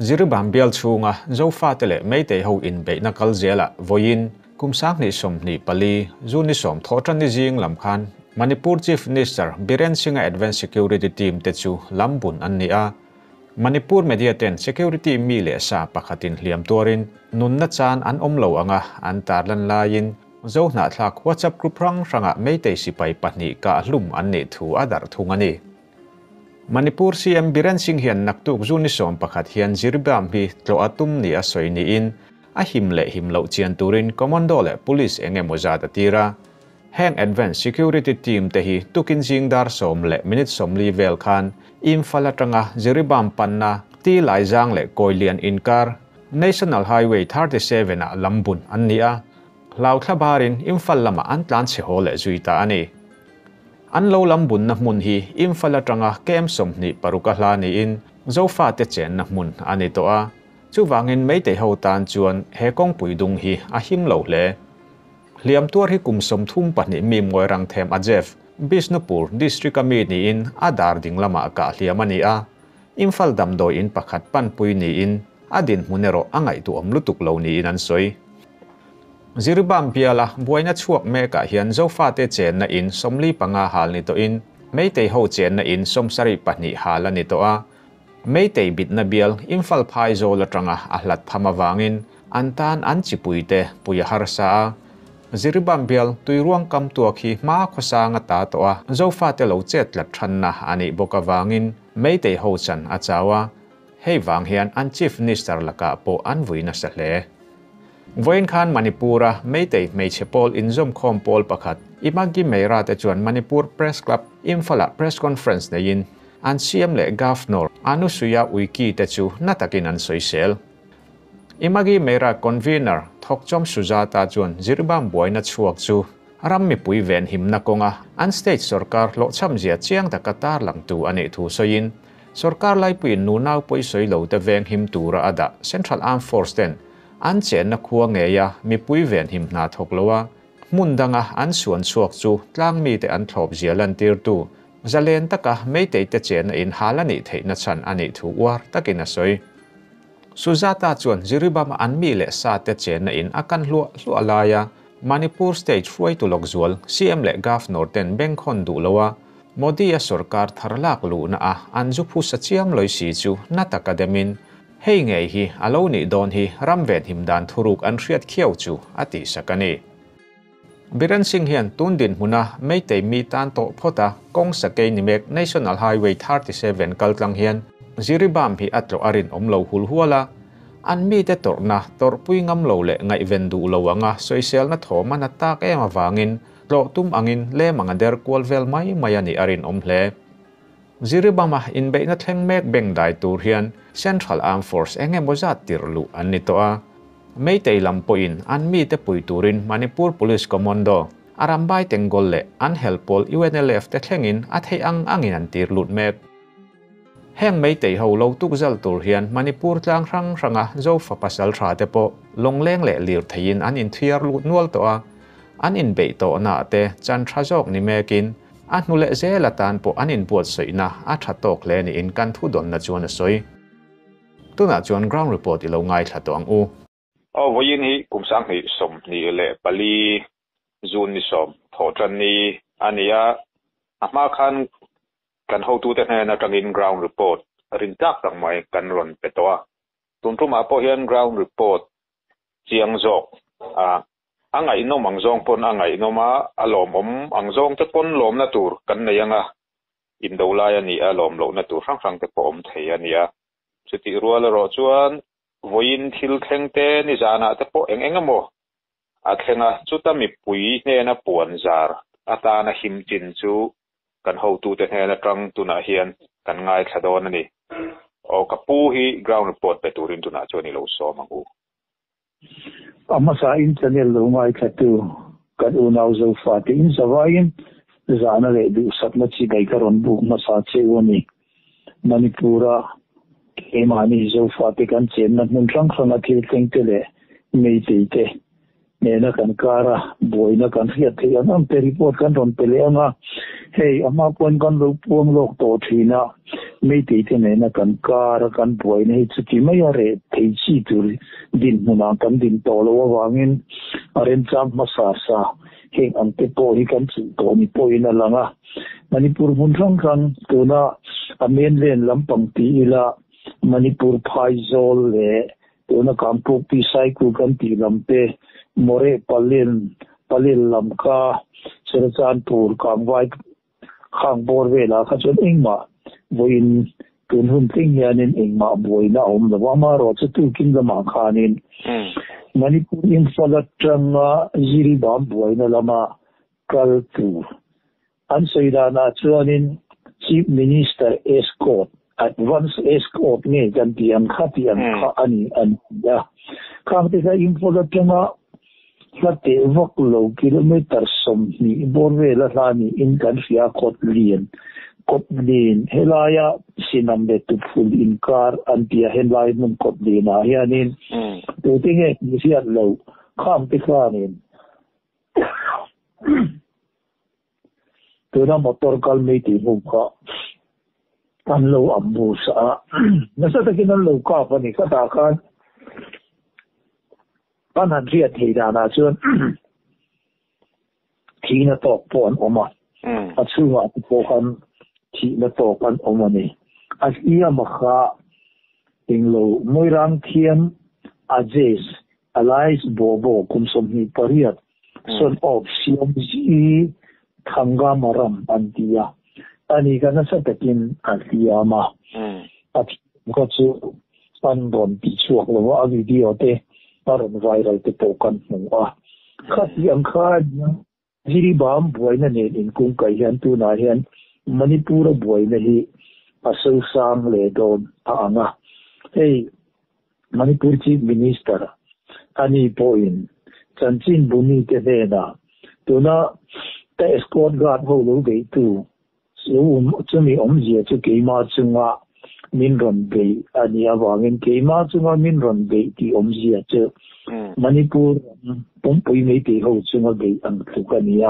Jiribam bial chhunga Zofate leh Meitei ho inbeihna kal zelah vawiin kum 2024 June ni 10 thawhtanni zing lam khan Manipur Chief Minister Biren Singh-a Advance Security Team te chu lambun an ni a. Manipur media ten security mi leh sa pakhatin hliam tuarin nunna chan an awm lo anga an tarlan laiin Zohnahthlak WhatsApp group hrang hrangah Meitei sipai pahnih kah hlum an nih thu a darh thung a ni. Manipur CM Biren Singh hian naktuk June ni 11 hian Jiribam hi tlawh a tum ni a sawi niin a him leh him loh chian turin commando leh police eng emaw zat a tir a. Heng Advance Security Team te hi tukin zing dar 10 leh minute 40 vel khan Imphal atanga Jiribam panna Ti Laizang leh Kawilian inkar National Highway 37 ah lambun an ni a. Hlauthla barin Imphal lama an tlan chhe haw leh zui ta a ni. An lo lambun na hmun hi Imphal atanga kem 26 a hla niin Zofa te chen na hmun a ni tawh a. Chuwangin Meitei ho tan chuan he kawngpui dung hi a him lo hle. Hliam tuar hi kum 32 mi ngawi rang them a Jeff Bishnupur district a mi niin a dar ding lama ka hliam a ni a. Imphal damdawi in pakhat panpui niin a din hmun erawh a ngaihtu awm lutuk lo niin an sawi. Jiribam biala buaina chhuak mekah hian Zofa te chen na in 45 hal ni to in Meitei ho chen na in 72 hal a ni to a. Meitei bitna bial Imphal phai zawl atanga a hlat pham awangin an tan an chipui te puia harsa a. Jiribam bial tuiruang kam tuak hi hma khawsanga ta to a. Zofa te lo chet tlat than na ani bawk awangin Meitei ho chan a chawa. Hei wang hian an Chief Minister laka pawh an vuina sa hle. Vawiin khan Manipura Meitei hmeichhe pawl inzawm khawm pawl pakhat Imagi Meira te chuan Manipur Press Club Imphala Press Conference neiin an CM leh Governor Anusuya Uiki te chu na takin an sawisel. Imagi Meira convener Thokchom Sujata chuan Jiribam buaina chhuak chu ram mipui ven himna kawnga an state sarkar hlawhchham zia chiang taka tar lang tu ani thu sawiin sarkar laipuiin nunau pawi sawi lo te veng him tura ada Central Armed Force ten an chen na khua ngeia mipui ven him hna thawk loa hmun danga an suan chhuak chu tlang mi te an thlawp zia lan tir tu zalen taka Meitei te chen na in halani theihna chan ani thu uar takin a sawi. Sujata chuan Jiribam an mi leh sa te chen na in akan hlua hlua laia Manipur state hruai tu lok zual CM leh Governor ten bengkhon du loa Modi a sarkar tharlak lu na a an zu phu sa chiam loi si chu na takademin hei ngei hi alo ni don hi ramven him dan thuruk an hriat khiau chu ati sakani. Biren Singh hian tundin hmuna Meitei mi tan to phota kawng sakei nimek National Highway 37 kaltlang hian Jiribam hi atlo arin awm lo hul huala an mi te torna torpui ngam lo leh ngaihven duh lo anga sawisel na thawm a na tak em awangin tlawh tum angin lem anga der kual vel mai mai ani arin awm hle. Jiribama inbeihna thleng mek beng dai tur hian Central Armed Force engemaw zat tir luh an ni tawh a. Meitei lam pawhin an mi te pui turin Manipur Police Commando Arambai Tenggol leh an helpawl UNLF te thlengin a thei ang angin an tir lut mek. Heng Meitei ho lo tuk zal tur hian Manipur tlang hrang hranga Zofa pasal tha te pawh lawngleng leh lir theiin an inthiar lut nual tawh a. An inbeih tawh na te chan tha zawk ni mekin a hnu leh zel atan pawh an inbuat sawiina a tha tawk hle niin kan thu dawn na chuan a sawi. Tunah chuan ground report i lo ngai thla tawh ang u. Aw vawiin hi kum 2024 June ni 10 thawhtan ni a ni a. A hma khan kan hotu te hnen atangin ground report rin tak tak mai kan rawn pe tawh a. Tun tumah pawh hian ground report chiang zawk a a ngaihnawm ang zawng pawn a ngaihnawm a, a lawmawm ang zawng te pawn lawmna tur kan nei anga indo lai a ni a lawm lohna tur hrang hrang te pawh awm thei a ni a. Chutih rual erawh chuan vawiin thil thleng te ni zanah te pawh eng eng emaw a thleng a, chuta mipui hnena puan zar atana him chin chu kan hotu te hnen atang tunah hian kan ngaithla dawn a ni. Aw ka pu hi ground report pe turin tunah chuan i lo sawm ang u. Amasa in channel lo ngaithla tu kan unau Zofa te in zawaiin zana leh duh sakna chi bai ka rawn buk hmasa che u ani. Manipura keimahni Zofa te kan chenna hmun hrang hranga thil thleng te leh Meitei te nena kan kara buaina kan hriat theih ang ang te report kan rawn pe leh anga. Hei a hma pawn kan lo puang lawk tawh thin a, Meitei te nena kan kar a kan buaina hi chuti mai a reh thei chi tur dinhmunah kan din tawh loh avangin a remchang hmasa sa heng ang te pawh hi kan chuh tawh ni pawhin a lang a. Manipur hmun hrang hrang tuna a mainland lampang ti ila Manipur phaizawl leh tuna Kangpokpi Saikul kan tih lam te, Moreh Palel Palel lam kha Churachandpur Kangvai khang bawr velah kha chuan engmah vawiin tun hun thleng hianin engmah buaina a awm lo va, amaherawhchu tukin lamah khanin Manipur Imphal atanga Jiribam buaina lama kal tur an sawi danah chuanin Chief Minister Escort, Advance Escort nge kan tih ang kha tih ang kha a ni an ti a. Khang te kha Imphal atanga Hla teh vak lo kilometre 20 bawr vela hla niin kan hria a, kawt lian, kawt lian helaia Sinam leh Tuphul inkar an ti a, helai hmun kawt lianah hianin tute nge tih hriat loh khang te khanin tuna motor kal mai tih hmu kha an lo ambush a, nasa takin an lo kap a ni khatah khan. Kan han hriat theih danah chuan thihna tawk pawh an awm a, a chhungah te pawh khan thihna tawk an awm a ni. A hliam a kha englo Moirang thiam Ajez Alais Bobo kum 28 son of Siamzi Thangamaram an ti a, ani kha nasa takin a hliam a, a thiam kha chu an rawn ti chhuak lo a, a video te a rawn viral te pawh kan hmu a. Khati ang kha Jiribam buaina nen inkungkaih hian tunah hian Manipur-a buaina hi a sosang leh dawn a ang a. Hei Manipur Chief Minister ani pawhin chanchin bumite hnenah tuna ka escort guard ho lo beihtu Chumi awmzia chu keimah chunga min rawn beih a nih avangin keimah chunga min rawn beih tih awmzia chu Manipur ram pumpui meitei ho chunga beih ang tluk a ni a.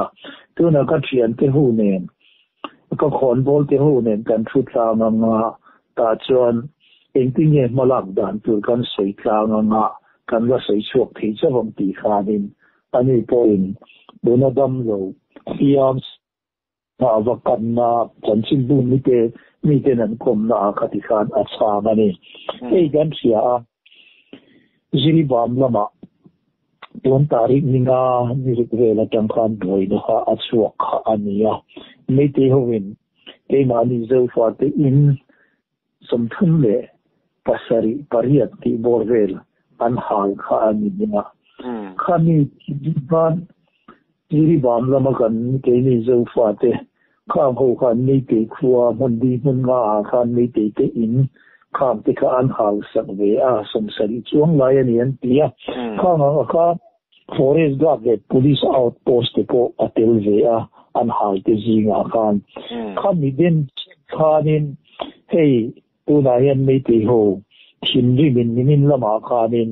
Tuna ka thiante ho nen, ka khawnbawlte ho nen kan thu tlang anga tah chuan engtinge hmalak dan tur kan sawi tlang anga kan la sawi chhuak thei chauh ang tih khanin ani pawhin tuna damlo hliam A va kanna chanchinbu mite miten an kawmna ah kha tikhan a chhang a ni. Hei kan hria a, Jiribam lamah tun tarik ninga ni ruk vel atang khan buaina kha a chhuak kha a ni a. Meitei hovin keimahni Zofate in 38 tih bawr vel an hal kha a ni a. Khami khan Jiribam lama kan keini Zofate khang ho khan Meitei khua hmun di hmun nga ah khan Meitei te in khang te kha an hal sak ve a, 70 chuang lai a ni an ti a. Khang ang kha Forest Guard leh Police Outpost te pawh a tel ve a, an hal te zingah khan. Khami den khanin hei tunah hian Meitei ho thinrim in nimin lamah khanin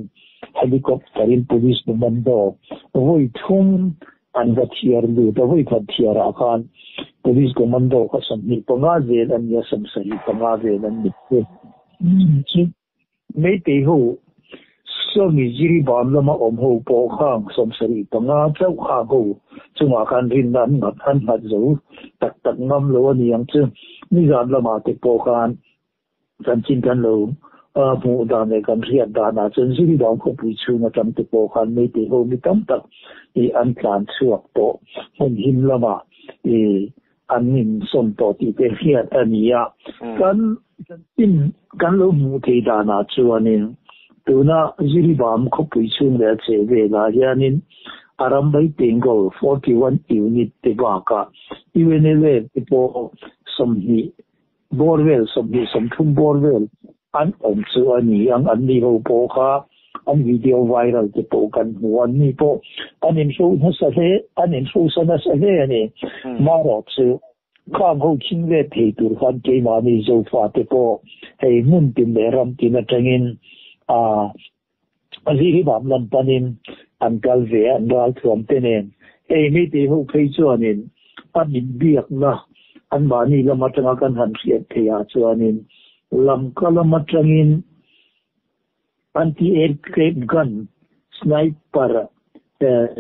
helicopter in Police commando vawi thum an va thiar lut a, vawi khat thiar ah khan Police commando kha 25 vel an ni a, 75 vel an ni. Meitei ho sawmi Jiribam lama awm ho pawh khang 75 chauh khang ho chungah khan rinna an nghat an nghat zo tak tak ngam lo a ni ang chu. Nizan lamah te pawh khan chanchin kan lo hmuh dan leh kan hriat danah chuan Jiribam khawpui chhung atang te pawh khan Meitei ho mi tam tak ih an tlan chhuak tawh hmun him lamah ih an insawn tawh tih te hriat a ni a. Kan chanchin kan lo hmuh theih danah chuanin tuna Jiribam khawpui chhung leh a chheh velah hianin Arambai Tengol 41 unit te bakah UNLA te pawh 20 bawr vel, 20 30 bawr vel an awm chu a ni ang. An ni ho pawh kha an video viral te pawh kan hmu. An ni pawh an inhruh nasa hle, an inhruhsa nasa hle a ni. Marawh chu khang ho khing let thei tur khan keimahni Zofa te pawh hei hmun tin leh ram tin atangin a Ziribam lam panin an kal ve a, an ralthuam te nen. Hei mi tih ho phei chuanin a min biakna. Anmahni lam atanga kan han hriat theih ah chuanin Lamka lam atangin anti-aircraft gun, sniper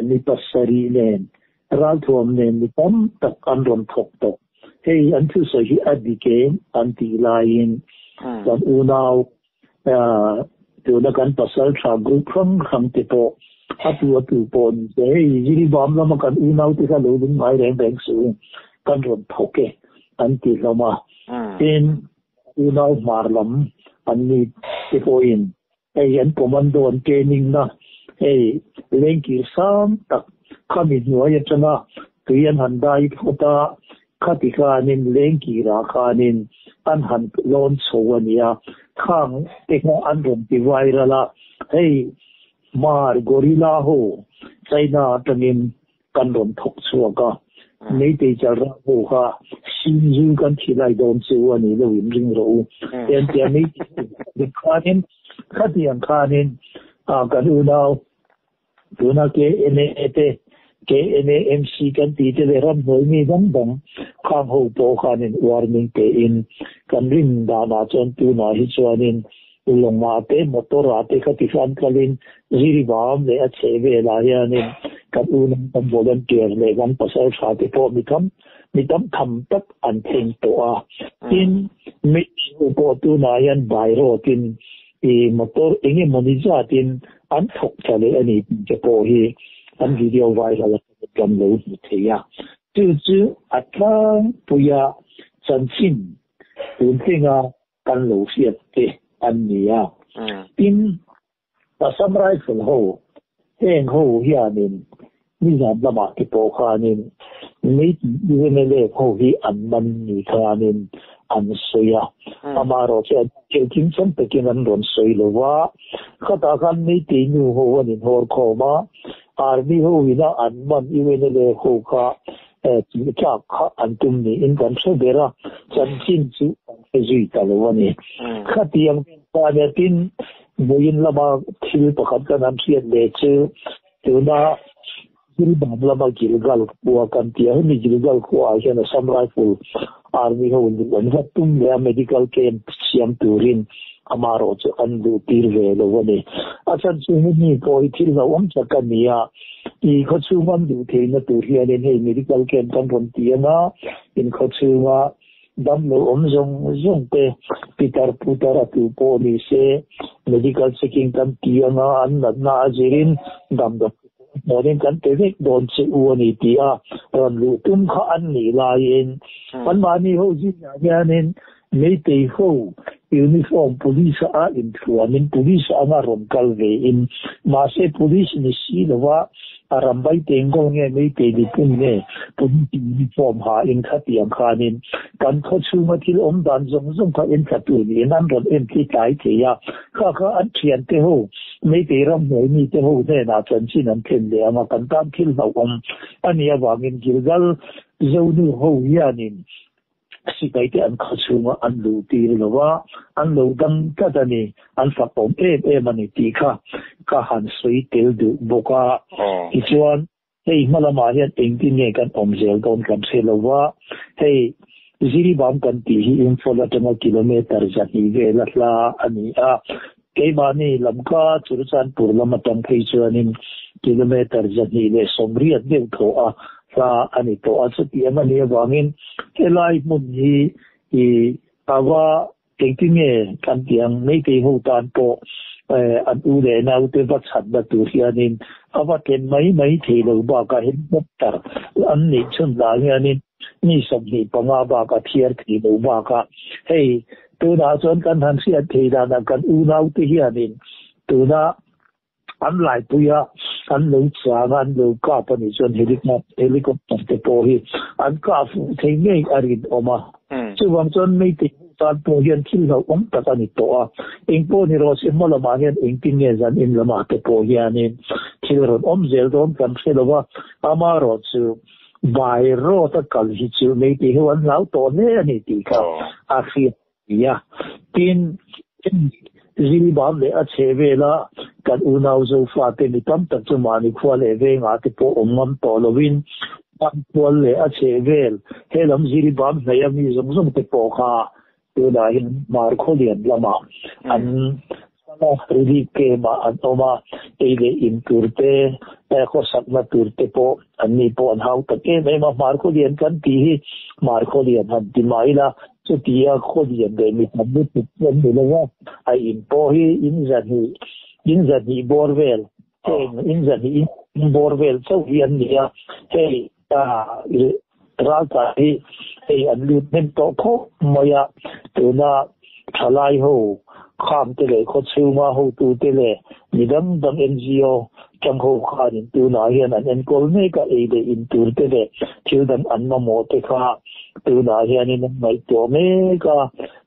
ni pasarih nen ralthuam nen mi tam tak an rawn thawk tawh. Hei an thusawi hi a dik em an tih laiin kan unau Tuna kan pasal tha group hrang hrang te pawh a tu a tu pawh ni se hei Jiribam lama kan unau te kha lo lung ngai reng reng suh u kan rawn thawk e an ti hlawm a. Tin, unau hmar lam an ni te pawhin hei an commando an training na hei lengkir sang tak khami hnuai atanga tui an han dai phawt a, Khati khanin lengkirah khanin an han lawn chho a nia, khang te kha an rawn ti viral a, hei Hmar gorilla ho China atangin kan rawn thawk chhuak a, Meitei chalrah ho kha Sinzu kan thi lai dawn chu a ni lo in ring rawh u te an ti a, Meitei ho khanin khatiang khanin kan unau Tuna KNA te, KNAMC kan tih te leh ramhnuai mi dang dang khang ho pawh khanin warning pein kan rin danah chuan tunah hi chuanin lawngah te motor-ah te kha tikhan kalin ziribam leh a chheh velah hianin kan unau kan volunteer leh kan pasal tha te pawh mi tam mi tam tham tak an thleng tawh a. Tin, mi pawh tunah hian by road-in I motor eng emawni zatin an thawk tha leh a ni tih te pawh hi an video viral atangin kan lo hmu thei a. Chu chu a tlangpuia chanchin tun tlinga kan lo hriat te an ni a. Tin, Assam Rifle ho heng ho hianin nizan lamah te pawh khanin Meitei UNLF ho hi an man ni khanin an sawi a, amaherawh chu an thil kimchang takin an rawn sawi lo va, khatah khan Meitei nu ho an inhawr khawm a, Army ho ina an man UNLF ho kha tih tlak kha an tum niin kan hre ber a, chanchin chu kan hre zui ta lo a ni. Khatiang vel khan tin vawiin lama thil pakhat kan han hriat leh chu Tuna Gilbam lama Gilgal khua kan ti a, hemi Gilgal khuaah hian Assam Rifle Army ho luh an va tum leh a, medical camp siam turin amaherawh chu an luh tir ve lo a ni. A chhan chu hemi pawh hi thil hlauhawm tak a ni a, i khawchhung an luh theihna tur hianin hei medical camp kan rawn ti ang a, in khawchhunga Dam lo awm zawng zawng te pitar putar a tu pawh ni se medical checking kan ti anga an natna a zirin damdawi pawh hmuanin kan pe vek dawn che u a ni tih a rawn luh tum kha an nih laiin anmahni ho zingah hianin Meitei ho uniform police a inthuamin police anga rawn kal vein mahse police ni si lova A ram vai te ngawng nge Meitei mipum nge police uniform ha in khatiang khanin kan khaw chhunga thil awm dan zawng zawng kha en thla tur niin an rawn en thi tlai thei a. Kha kha an thian te ho Meitei ramhnuai mi te ho hnenah chanchin an thlen leh ang a, kan tan thil hlauhawm a nih avangin Gilgal Zonu ho hianin Sipai te an khaw chhunga an luh tir lo a, an lo dang tlat a ni, an fak awm em em a ni tih kha ka han sawi tel duh bawk a. Tichuan, hei hma lamah hian engtin nge kan awm zel dawn kan hre lo va, hei Ziribam kan tih hi Imphal atanga kilometre 200 vela hla a ni a, keimahni Lamka Churachandpur lam atang phei chuanin kilometre 280 deuh thaw a hla a ni tawh a, chutiang a nih avangin helai hmun hi i ava engtin nge kan tih ang Meitei ho tan pawh an u leh naute va chhatna tur hianin a va tlem mai mai thei lo bakah helicopter an neih chhun lah hianin mi 25 bak a thiar thei lo bakah hei tunah chuan kan han hriat thei danah kan unaute hianin tuna An laipui a, an lo chang a, an lo kap a nih chuan helicopter te pawh hi an kah fuh thei ngei a rinawm a. Chuvang chuan Meitei ho tan pawh hian thil hlauhawm tak a ni tawh a. Eng pawh ni rawh se, hma lamah hian engtin nge zan in lamah te pawh hianin thil rawn awm zel dawn kan hre lo va, amaherawh chu by road a kal hi chu Meitei ho an hlau tawh hle a ni tih kha a hriat Nia, tin, Zilbam leh a chheh vela kan unau Zofate mi tam tak chu mahni khua leh vengah te pawh awm ngam tawh lovin Lamtual leh a chhehvel he lam Jiribam hnaih a mi zawng zawng te pawh kha tunah hian Hmar Khawlian lamah an kal a, relief camp ah an awm a, ei leh in tur te, khawsakna tur te pawh an ni pawh an hau tak em em a. Hmar Khawlian kan tih hi Hmar Khawlian han ti mah ila chutia Khawlian leh mi tam lutuk chu an ni lo va, a in pawh hi in zahnih in zahnih bawr vel Heng in zahnih in bawr vel chauh hi an ni a, hei raltlan hi hei an lut hnem tawh khawp mai a, tuna thalai ho kham te leh khawchhunga hotute leh mi dang dang NGO tang ho khanin tunah hian an enkawl mek a, ei leh in tur te leh thil dang an mamawh te kha tunah hianin an ngaihtuah mek a.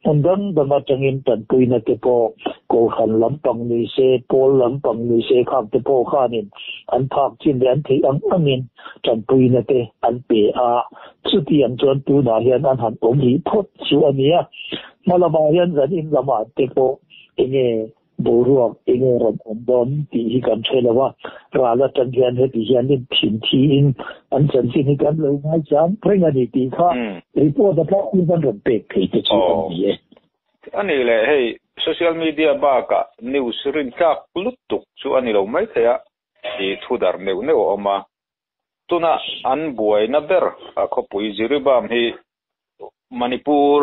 Hmun dang dang atangin tanpuina te pawh Kohhran lampang ni se, pawl lampang ni se khak te pawh khanin an phak chin leh an theih ang angin tanpuina te an pe a. Chutiang chuan tunah hian an han awm rih phawt chu a nia. Hma lamah hian zanin lamah te pawh enge Boruak enge rawn awm dawn tih hi kan hre lo a, ral atang hian heti hianin thin thiin an chanchin hi kan lo ngaichang reng a ni tih kha report a tlangin kan rawn pek thei te chu an ni e. A nih leh hei social media bakah news rintlak lutuk chu a ni lo mai thei a, tih thu darh neuh neuh a awm a. Tuna an buaina ber a khawpui Jiribam hi Manipur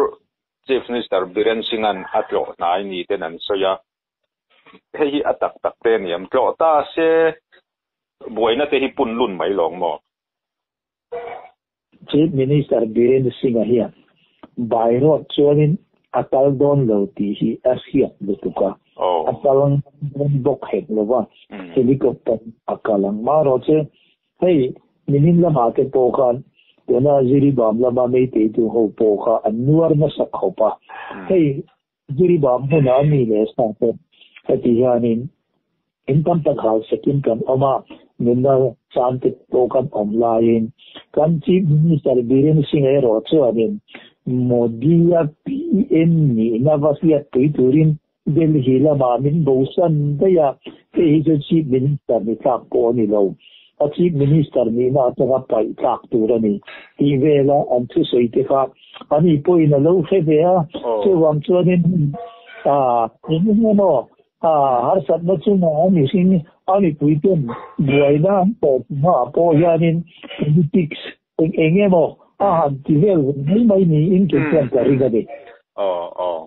Chief Minister Biren Singh-a'n a tlawh hnai ni ten an sawi a, hei hi a tak tak te a ni em? Tlawh ta se buaina te hi pun lun mai lawng maw? Chief Minister Biren Singh-a hian by road chuanin a kal dawn lo tih hi a hriat lutuk a, a kal dawn bawk hek lo va, helicopter a kal ang. Marawhchu Hei, nimin lamah te pawh khan tuna Jiribam lama Meiteitu ho pawh kha an nuar nasa khawp a. Hei, Jiribam hmuna mi leh sa te heti hianin in tam tak hal sakin kan awm a, nunna chan te pawh kan awm laiin kan Chief Minister Biren Singh erawh chuanin Modi-a PM nihna va hriatpui turin Delhi lamah min bosan daih a, hei hi chu Chief Minister ni tlak pawh a ni lo. A Chief Minister nihna atanga paih tlak tur a ni tih vela an thusawi te kha ani pawhin a lo hre ve a. Chuvang chuanin eng eng emaw harsatna chungah a mihring a mipuiten buaina an tawh hmaah pawh hianin politics eng eng emaw a han ti vel ve mai mai niin kei chuan ka ring a ni. Aw aw.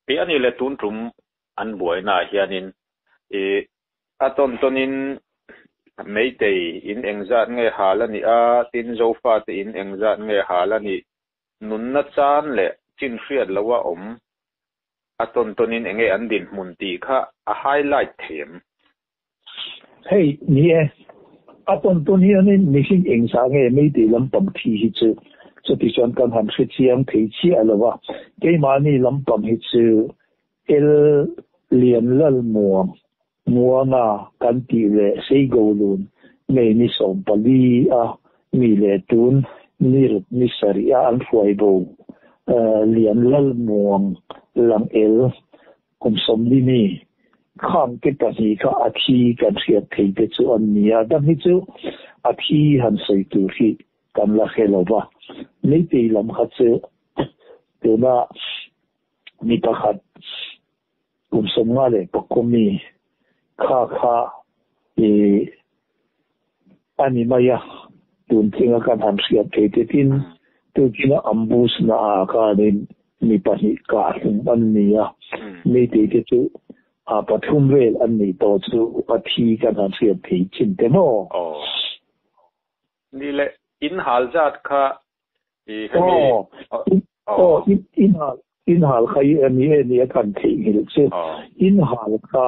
Tih a ni le tun tum an buaina ah hianin i a tawn tawnin Meitei in engzat nge hal a nih a, tin Zofate in engzat nge hal a nih, nunna chan leh chin hriat loh a awm a tawn tawnin enge an dinhmun tih kha a highlight thei em? Hei ni e, a tawn tawn hianin mihring engzah nge Meitei lampang thi hi chu chuti chuan kan han hre chiang thei chiah lo va, keimahni lampang hi chu El Lian Lal Muang, Muanga kan tih leh Seigolun May ni 14 a mi leh tun ni ruk ni sarih a an hruai bo Lian Lal Muang Lang El Kum 40 mi khang te pahnih kha a thi kan hriat thei te chu an ni a, dang hi chu a thi han sawi tur hi kan la hre lo va. Meitei lam kha chu tuna mi pakhat kum 54 mi kha kha i a ni mai a, tun tlinga kan han hriat thei te tin tukina ambush na ah khanin mi pahnih kah hlum an ni a, Meitei te chu a pathum vel an nih tawh chu a thi kan han hriat thei chin te maw? Aw. Ni le, in hal zat kha i hemi. Aw, aw, in hal In hal kha i ni e ni a kan theihnghilh chu. In hal kha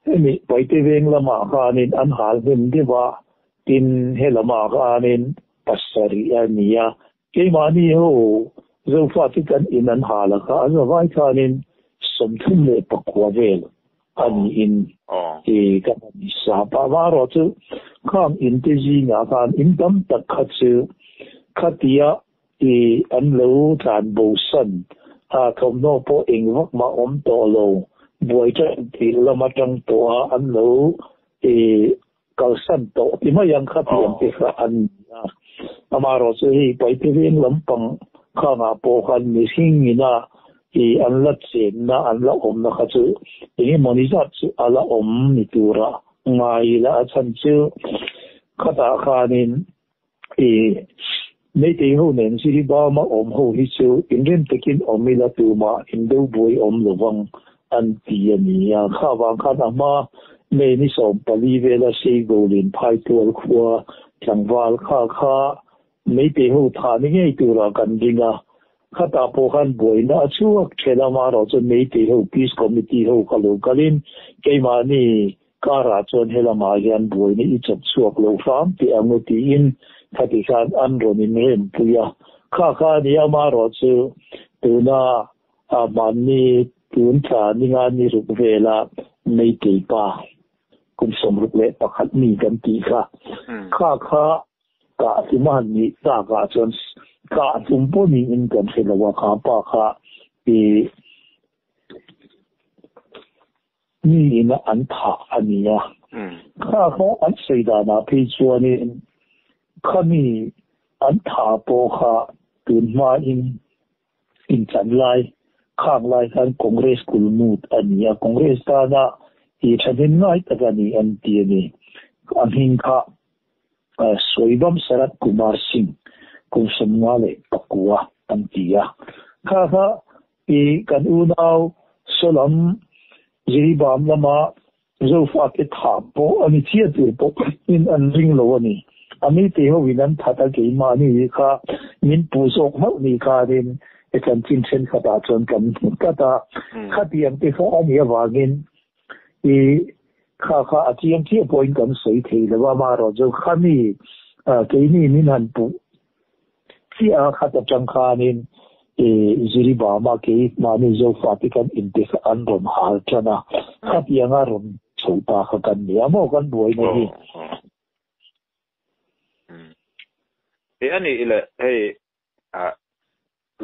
hemi Paite veng lamah khanin an hal hnem deuh a, tin he lamah khanin pasarih a ni a. Keimahni ho Zofate kan in an hal a kha an zavai khanin 39 vel a niin i ka han sap a. Amaherawhchu khang in te zingah khan in tam tak kha chu khatia I an lo tlan bo san a, thawmhnaw pawh eng vak mah awm tawh lo, buai tan tih lam atang tawh a an lo i Kalsan tawh ti mai ang kha ti ang te kha an ni a. Amaherawhchu hei Paite veng lampang khangah pawh khan mihring ina i an la chenna an la awmna kha chu engemawni zat chu a la awm ni tura ngai ila a chhan chu khatah khanin i Meitei ho nen Jiribam a awm ho hi chu inrem takin awm ila tumah indo buai awm lovang an ti a ni a. Kha vang khan a hma May ni 14 vela Seigolin Phaitual khua tlangval kha kha Meitei ho thah ni ngei turah kan ring a. Khatah pawh khan buaina a chhuak then a, amaherawhchu Meitei ho Peace Committee ho kha lo kalin keimahni Karah chuan helamah hian buaina i chawp chhuak lo hram teh ang u tiin khati khan an rawn inrempui a. Kha kha a ni amaherawhchu tuna mahni tun thla ninga ni ruk vela Meitei pa kum 61 mi kan tih kha, kha kha kah tum a han nih takah chuan kah tum pawh niin kan hre lo a, kha pa kha i Mi ina an thah a ni a. Kha kha an sawi danah phei chuanin khami an thah pawh kha tun hmain inchan lai khang lai khan Congress kulmut a ni a, Congress tana i thahnem ngai tak a ni an ti a ni. A hming kha Soibam Sarath Kumar Singh kum 59 an ti a. Kha kha i kan unau Sawlam Jiribam lama Zofate thah pawh a ni chiah tur pawh in an ring lo a ni. A mite hoin an that a keimahni kha min puh zawk hlauh ni khanin e chanchin thenkhatah chuan kan hmu tlat a. Khatiang te kha a nih avangin i kha kha a chiang chiah pawhin kan sawi thei lo a, amaherawhchu khami keini min han puh chiah a khat atang khanin i Jiribama kei mahni Zofate kan inte kha an rawn hal tan a, khatianga rawn chho ta kha kan ni a maw kan buaina hi. E a nih le hei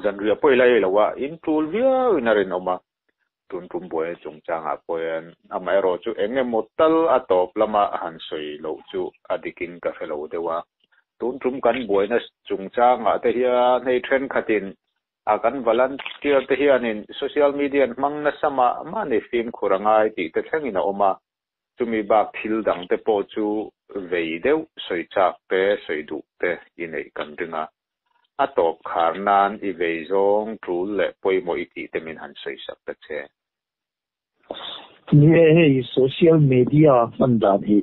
zanriah pawh i la ei lo a, in tul viau in a rinawm a. Tun tum buaina chungchangah pawh hian amaherawh chu eng emaw tal a tawp lama han sawi loh chu a dikin ka hre lo deuh a. Tun tum kan buaina chungchangah te hian hei thenkhatin a kan volunteer te hianin social media an hmang nasa mah mah ni fimkhur a ngai tih te thlengin a awm a. Chumi bak thil dang te pawh chu vei deuh sawi chak te sawi duh te i neih kan ring a. A tawp khar nan i vei zawng tul leh pawimawh i tih te min han sawi sak ta che. Ni e, hei social media hman dan hi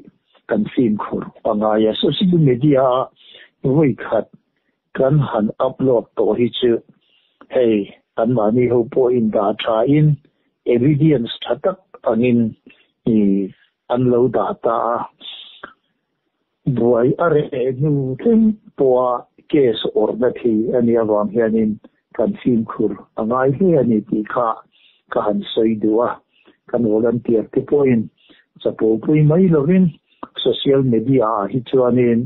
kan fimkhur a ngai a. Social media a vawi khat kan han upload tawh hi chu hei kan mahni ho pawh in dah tha in evidence tha tak angin i an lo dah ta a. Buai a reh hnu thleng pawha case awrhna thei a nih avang hianin kan fimkhur a ngai hle a ni tih kha ka han sawi duh a. Kan volunteer te pawhin chapo pui mai lovin social media ah hi chuanin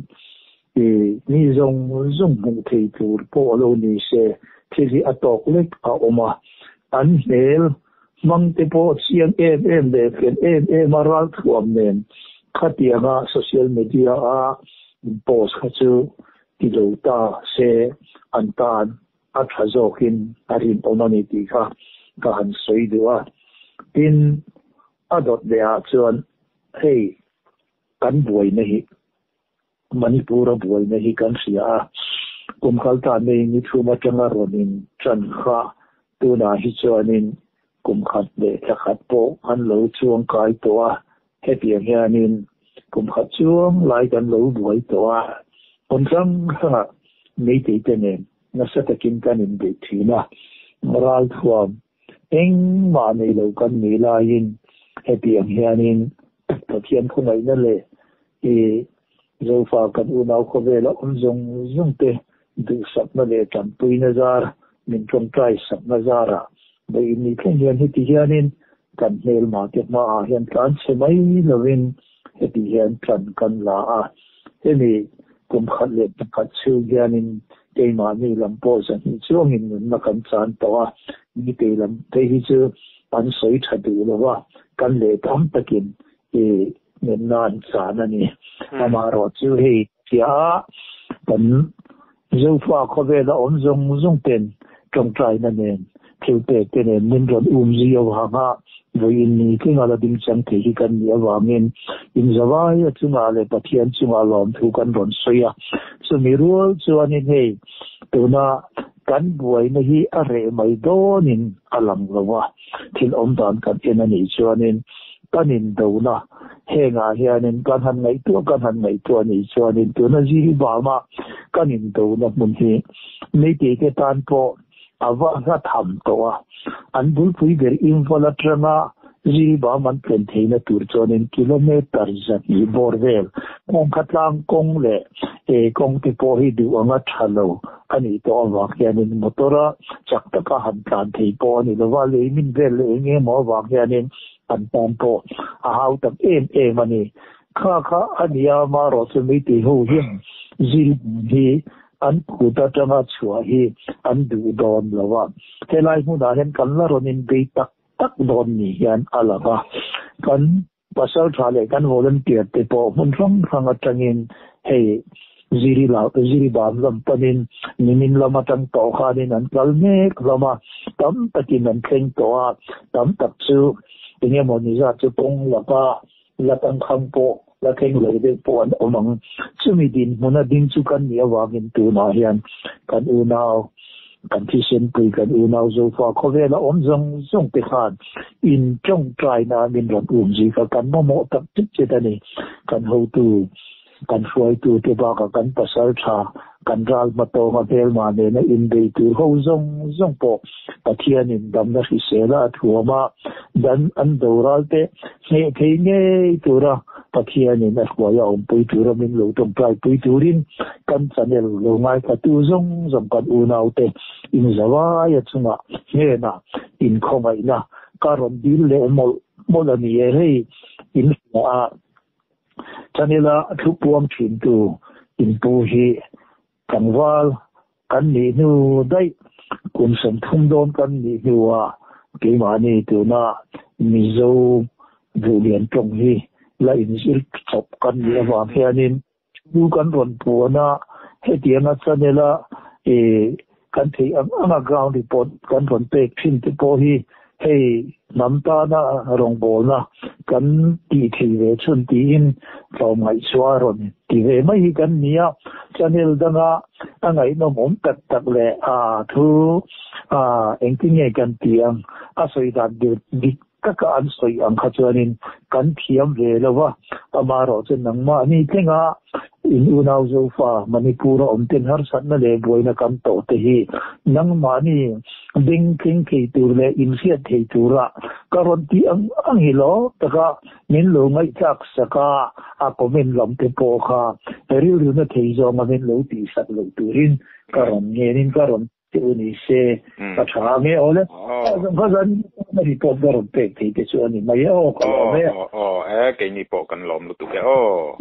i mi zawng zawng hmuh thei tur pawh lo ni se thil hi a tawk lek a awm a. An hmel Hmang te pawh chiang em em leh fel em em a ralthuam nen khatianga social media a in post kha chu ti lo ta se an tan a tha zawkin a rinawm a ni tih kha ka han sawi duh a. Tin, a dawt leh ah chuan hei kan buaina hi Manipur a buaina hi kan hria a, kum kal ta nei ni thum atanga rawn in tan kha tunah hi chuanin kum khat leh thla khat pawh an lo chuang kai tawh a, hetiang hianin kum khat chuang lai kan lo buai tawh a, hmun hrang hrangah meitei te nen nasa takin kan inbeih thin a, ralthuam engmah nei lo kan nih laiin hetiang hianin Pathian khawngaihna leh i Zofa kan unau khawvela awm zawng zawng te duhsakna leh tanpuina zar, min tawngtai sakna zarah vawiin ni thleng hian heti hianin kan hmelma te hmaah hian tlan chhe mai lovin heti hian tlan kan la a. Hemi kum khat leh pakhat chhung hianin keimahni lam pawh zahnih chuangin nunna kan chan tawh a, nitei lam te hi chu an sawi tha duh lo va, kan leh tam takin i. Ngenna an chan a ni. Amaherawhchu hei chiah kan Zofa khawvela awm zawng zawng ten tawngtaina nen thil pek te nen min rawn um zui avanga vawiin ni tlinga la ding chang thei hi kan nih avangin inzavaia chungah leh Pathian chungah lawmthu kan rawn sawi a. Chumi rual chuanin hei tuna kan buaina hi a reh mai dawnin a lang lo a, thil awm dan kan en a nih chuanin kan indona hengah hianin kan han ngaihtuah kan han ngaihtuah nih chuanin tuna Jiribama kan indona hmun hi Meitei te tan pawh a va hla tham tawh a, an bulpui ber Imphal atanga Jiribam an tlen theihna tur chuanin kilometre 200 bawr vel kawngka tlang kawng leh kawng te pawh hi duh anga tha lo a nih tawh avang hianin motor a chak taka han tlan thei pawh a ni lova, lei min vel leh eng emaw avang hianin an tan pawh a hau tak em em a ni. Kha kha a nia marawh chu Meitei ho hian Jiribam hi an kut atanga chhuah hi an duh dawn lo a, helai hmunah hian kan la rawn inbei tak tak dawn ni hian a lang a, kan pasal tha leh kan volunteer te pawh hmun hrang hrang atangin hei Ziri la Ziribam lam panin nimin lam atang tawh khanin an kal mek hlawm a, tam takin an thleng tawh a, tam tak chu engemaw ni zat chu kawng laka la tangkhang pawh la thleng lo deuh pawh an awm ang. Chumi dinhmuna ding chu kan nih avangin tunah hian kan unau, kan thisenpui, kan unau Zofa khawvela awm zawng zawng te khan in tawngtaina min rawn um zui kha kan mamawh tak chet chet a ni. Kan hotu, kan hruaitu te bakah kan pasal tha, kan ral hmatawnga hmelma nena inbei tur ho zawng zawng pawh Pathianin damna hrisela a thuam a, dan an doral te hneh thei ngei tura Pathianin a hruai a awmpui tura min lo tawngtaipui turin kan channel lo ngaithlatu zawng zawng kan unaute inzavaia chungah hnenah inkhawngaihna ka rawn dil leh mawlh mawlh a ni e. Hei inhria a channel a thu puang thintu inpu hi tlangval kan nih hnu daih kum 30 dawn kan nih hnuah keimahni tuna Mizo duhlian tawng hi la inzir chawp kan nih avang hianin thu kan rawn puan a, hetianga channel a kan theih ang anga ground report kan rawn pek thin te pawh hi hei hnam tana rawngbawlna kan tih thei ve chhun tiin tlawmngaih chhuah a rawn ti ve mai hi kan ni a, channel danga a ngaihnawm awm tak tak leh a thu engtin nge kan ti ang a sawi dan dik taka an sawi ang kha chuanin kan thiam ve lo va, amaherawh chu nangmahni tlenga in unau Zofa Manipur-a awm ten harsatna leh buaina kan tawh te hi nangmahni beng thleng thei tur leh inhriat thei tura ka rawn tih ang ang hi lo taka min lo ngaihthlak sak a, a comment lam te pawh kha rilruna thei zawnga min lo tihsak loh turin ka rawn ngenin ka rawn Te u ni se ka tha ang e aw le. Ka zan na report ka rawn pek thei te chu a ni mai e aw ka lawm e. Aw aw e keini pawh kan lawm lutuk e aw.